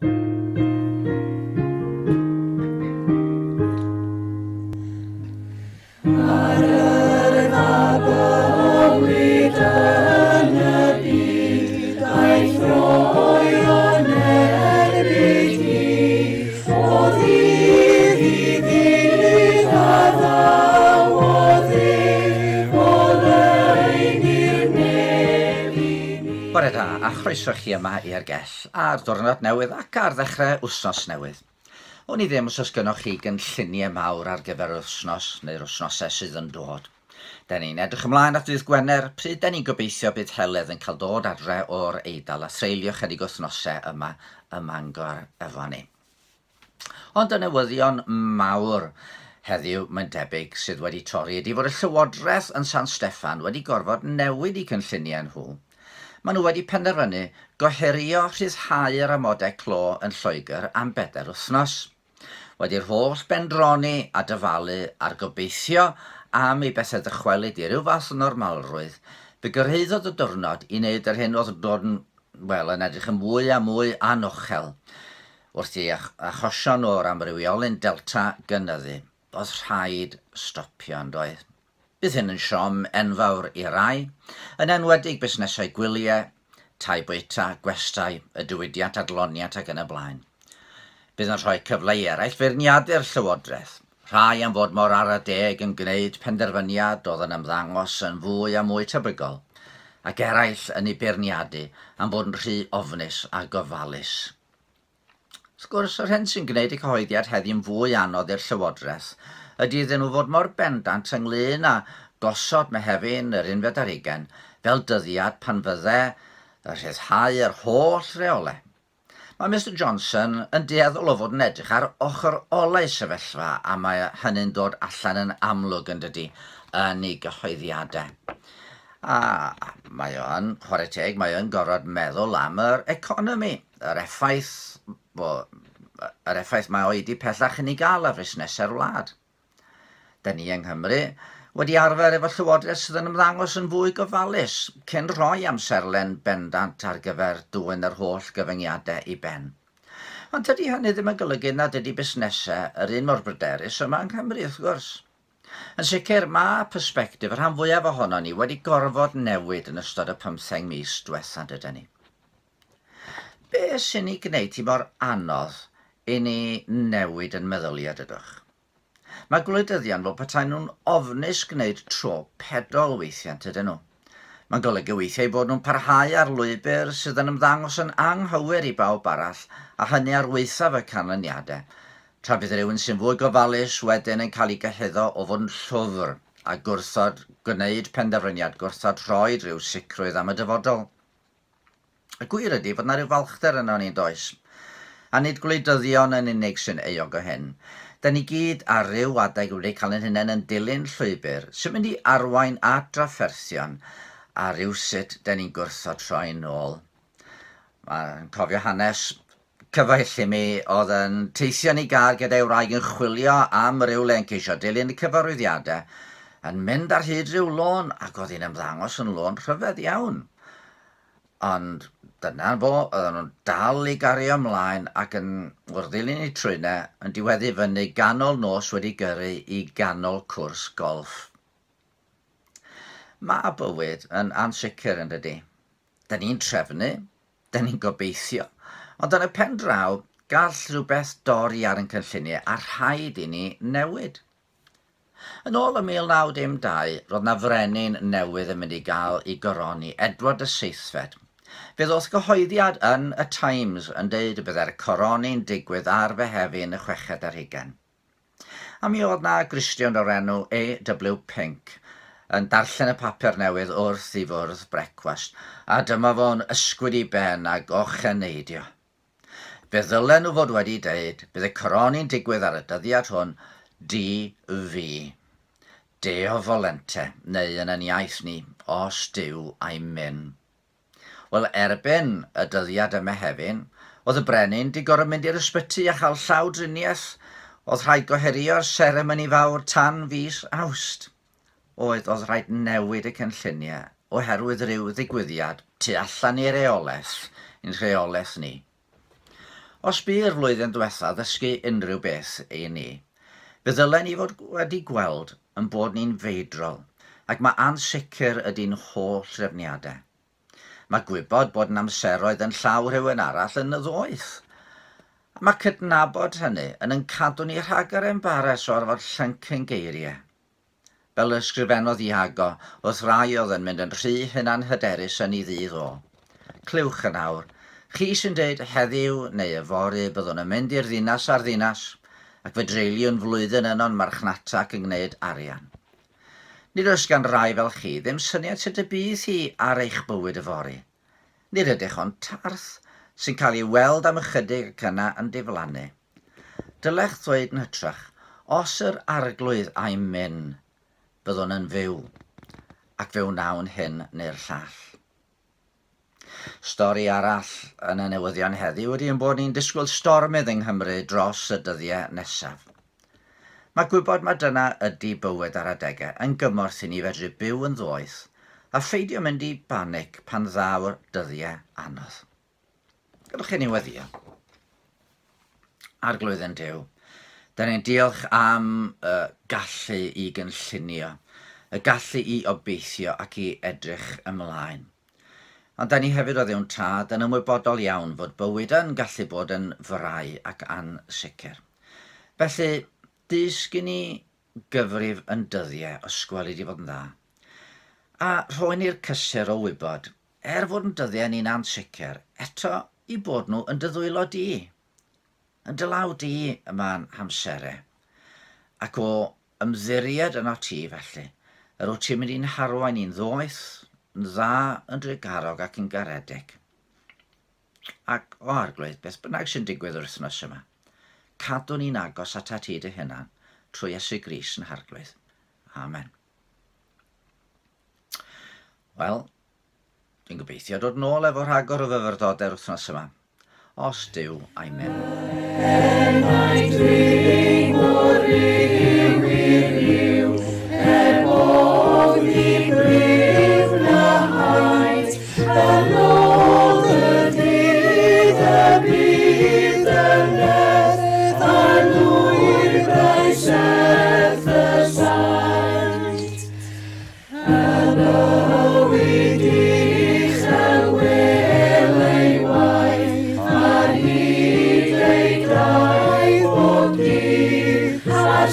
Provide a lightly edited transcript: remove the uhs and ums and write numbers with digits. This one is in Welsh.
Ar yrfa bywyd yn y byd, a'i throi o'n erbyn hi, o ddydd i ddydd a ddawodd ef oleuni'r nef i ni. Bore da, a chroeso chi yma i'r gell, ar ddwrnod newydd ac ar ddechrau wythnos newydd. Wn i ddim os oes gynnoch chi gynlluniau mawr ar gyfer yr wythnos neu'r wythnosau sydd yn dod. Da ni'n edrych ymlaen at ddydd Gwener, pryd da ni'n gobeithio bydd Heledd yn cael dod adre o'r Eidal a threulio chydig wythnosau yma ym Mangor efo ni. Ond y newyddion mawr heddiw, mae'n debyg, sydd wedi torri ydy fod y Llywodraeth yn San Steffan wedi gorfod newid eu cynlluniau nhw. Maen nhw wedi penderfynu gohirio rhyddhau'r amodau clo yn Lloegr am bedair wythnos. Wedi'r holl bendroni a dyfalu a'r gobeithio am i bethau ddychwelyd i ryw fath o normalrwydd, fe gyrhaeddodd y diwrnod i wneud yr hyn oedd yn dod yn, wel, yn edrych yn fwy a mwy anochel wrth i achosion o'r amrywiolyn Delta gynyddu. Oedd rhaid stopio, yn doedd? Bydd hyn yn siom enfawr i rai, yn enwedig busnesau gwyliau, tai bwyta, gwestai, y diwydiant adloniant ac yn y blaen. Bydd yn rhoi cyfle i eraill feirniadu'r Llywodraeth, rhai am fod mor ara deg yn gwneud penderfyniad oedd yn ymddangos yn fwy a mwy tebygol, ac eraill yn ei beirniadu am fod yn rhy ofnus a gofalus. Wrth gwrs, yr hyn sy'n gwneud y cyhoeddiad heddiw'n fwy anodd i'r Llywodraeth ydy iddyn nhw fod mor bendant ynglyn â gosod Mehefin yr unfed ar hugain fel dyddiad pan fydde y rhyddhau yr holl reolau. Mae Mister Johnson yn dueddol o fod yn edrych ar ochr olau sefyllfa a mae hynny'n dod allan yn amlwg yn dydy yn ei gyhoeddiadau. A mae o yn, chwarae teg, mae o'n gorfod meddwl am yr economi, yr effaith, bo, yr effaith mae oedi pellach yn ei gael ar fusnesau'r wlad. Da ni yng Nghymru wedi arfer efo llywodraeth sydd yn ymddangos yn fwy gofalus cyn rhoi amserlen bendant ar gyfer dwyn yr holl gyfyngiadau i ben. Ond tydi hynny ddim yn golygu nad ydy busnesau yr un mor bryderus yma yng Nghymru, wrth gwrs. Yn sicr, mae persbectif y rhan fwyaf ohonon ni wedi gorfod newid yn ystod y 15 mis diwetha, dydyn ni. Be sy'n ei gwneud hi mor anodd i ni newid yn meddyliau, dydwch? Mae gwleidyddion fel petai nhw'n ofnus gwneud tro pedol weithiau, dydyn nhw? Mae'n golygu weithiau eu bod nhw'n parhau ar lwybr sydd yn ymddangos yn anghywir i bawb arall, a hynny ar waethaf y canlyniadau, tra bydd rhywun sy'n fwy gofalus wedyn yn cael ei gyhuddo o fod yn llwfr a gwrthod gwneud penderfyniad, gwrthod rhoi rhyw sicrwydd am y dyfodol. Y gwir ydy fod 'na ryw falchder yno ni, does? A nid gwleidyddion yn unig sy'n euog o hyn. Da ni gyd ar ryw adeg wedi cael ein hunain yn dilyn llwybr sy'n mynd i arwain at drafferthion a rywsut da ni'n gwrthod troi nôl. Mae'n cofio hanes cyfaill i mi oedd yn teithio yn ei gar gyda'i wraig yn chwilio am rywle yn ceisio dilyn y cyfarwyddiadau, yn mynd ar hyd rhyw lôn ac oedd hi'n ymddangos yn lôn rhyfedd iawn. Ond dyna fo, oedden nhw'n dal i gario ymlaen ac yn wrth ddilyn eu trwynau yn diweddu fyny ganol nos wedi gyrru i ganol cwrs golff. Mae bywyd yn ansicr yn dydi? Da ni'n trefnu, Da ni'n gobeithio. Ond yn y pen draw, gall rhywbeth dorri ar ein cynlluniau a rhaid i ni newid. Yn ôl ym 1912, roedd 'na frenin newydd yn mynd i gael ei goroni, Edward y Seithfed. Fe ddoth gyhoeddiad yn y Times yn deud y byddai'r coroni'n digwydd ar Fehefin y chweched ar hugain. A mi oedd 'na Gristion o'r enw AW Pink yn darllen y papur newydd wrth i fwrdd brecwast, a dyma fo'n ysgwyd i ben a gocheneidio. Fe ddylen nhw fod wedi deud, bydd y coroni'n digwydd ar y dyddiad hwn, DV. Deo volente, neu yn yn iaith ni, os Duw a'i myn. Wel, erbyn y dyddiad ym Mehefin, oedd y brenin 'di gorfod mynd i'r ysbyty a chael llawdriniaeth, oedd rhaid gohirio'r seremoni fawr tan fis Awst. Oedd, oedd rhaid newid y cynlluniau oherwydd rhyw ddigwyddiad tu allan i reolaeth, i'n rheolaeth ni. Os bu'r flwyddyn diwetha ddysgu unrhyw beth i ni, fe ddylen ni fod wedi gweld yn bod ni'n feidrol, ac mae ansicr ydy'n holl drefniadau. Mae gwybod bod yn amseroedd yn llaw rhywun arall yn y ddoeth. Mae cydnabod hynny yn cadw ni rhag yr embaras o orfod llyncu'n geiriau. Fel ysgrifennodd Iago wrth rai oedd yn mynd yn rhy hunanhyderus yn ei ddydd o. Clywch yn awr, chi sy'n deud heddiw neu yfory byddwn yn mynd i'r ddinas a'r ddinas, ac fe dreuliwn flwyddyn yno'n marchnata ac yn gwneud arian. Nid oes gan rai fel chi ddim syniad sut y bydd hi ar eich bywyd yfory. Nid ydych ond tarth sy'n cael ei weld am ychydig ac yna yn diflannu. Dylech ddweud yn hytrach, os yr arglwydd a'i myn, byddwn yn fyw, ac fe wnawn hyn neu'r llall. Stori arall yn y newyddion heddiw ydy ein bod ni'n disgwyl stormydd yng Nghymru dros y dyddiau nesaf. Mae gwybod mai dyna ydy bywyd ar adegau yn gymorth i ni fedru byw yn ddoeth a pheidio mynd i banic pan ddaw'r dyddiau anodd. Gadwch i ni weddïo. Arglwydd ein Duw, da ni'n diolch am y gallu i gynllunio, y gallu i obeithio ac i edrych ymlaen. Ond da ni hefyd o Dduw'n Tad yn ymwybodol iawn fod bywyd yn gallu bod yn frau ac ansicr. Felly, dysg i ni gyfrif yn dyddiau os gweli di fod yn dda. A rhoi ni'r cysur o wybod, er fod yn dyddiau ni'n ansicr, eto i bod nhw yn dy ddwylo di. Yn dy law di y mae'n hamsere. Ac o ymddiried yno ti felly, yr wyt ti'n mynd i'n harwain i'n ddoeth, yn dda, yn drugarog ac yn garedig. Ac o Arglwydd, beth bynnag sy'n digwydd yr wythnos yma, cadw ni'n agos atat ti dy hunan trwy Iesu Grist yn Harglwydd. Amen. Wel, dwi'n gobeithio dod nôl efo rhagor o fyfyrdodau'r wythnos yma. Os Duw a'i myn. Er mai dringo rhyw i ryw, heb ofni bryf na haint, yn ôl y dydd y bydd y nerth, a lwybrau serth y saint. Y bywyd uchel wel ei waith, ar hyd ei draed bob dydd, a'r